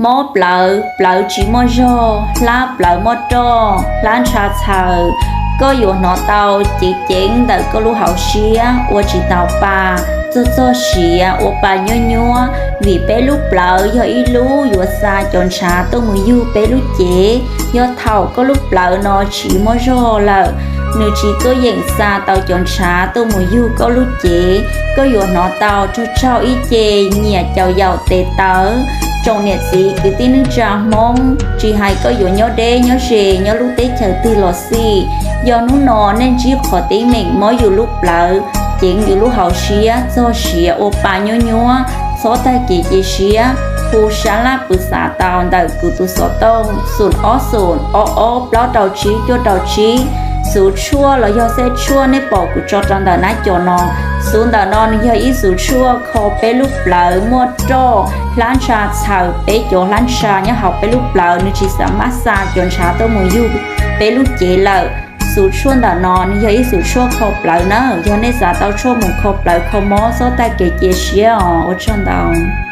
Mob plawv, plawv tsis muaj zog, hlab plawv muaj roj, hlab ntsha txhaws, koj yuav hnov tau ceev ceev ntawm koj lub hauv siab, ua tsis tau pa, txog txog siav, ua pa nyuab nyuab, vim peb lub plawv yog ib lub yuav xa cov ntshav tuaj mus yug peb lub cev. Yog thaum koj lub plawv no tsis muaj zog lawm, nws tsis tuaj yeem xa tau cov ntshav tuaj mus yug koj lub cev, koj yuav hnov tau rog tsaug ib ce, nyiam caum yaum tes taw. Tsoom niam txiv kwv tij neej tsa Hmoob, tsis hais koj yuav nyob deb nyob ze, nyob lub teb chaws twg los xij, yog hnub no nej ntsib qhov teeb meem mob yus lub plawv, ceev yus lub hauv siab, txog siav, ua pa nyuab nyuab, txhob tag kev cia siab, hu sab laj pw xav tau ntawm kuv tus xov tooj xoom ob xoom ob ob plaub rau tsib cuaj rau tsib. Xuv tshuaj los yog xeb tshuaj nej pom kuv tso rau ntawm nab co no, xuv ntawm no nws yog ib xuv tshuaj kho peb lub plawv muaj roj, hlab ntsha txhaws, peb cov hlab ntsha nyob hauv peb lub plawv nws tsis xav mab xa cov ntshav tuaj mus yug peb lub cev lawm. Xuv tshuaj ntawm no nws yog ib xuv tshuaj kho plawv na, yog nej xav tau tshuaj mus kho plawv kho mob, txhob tag kev cia siab os. Ua tsaug ntau.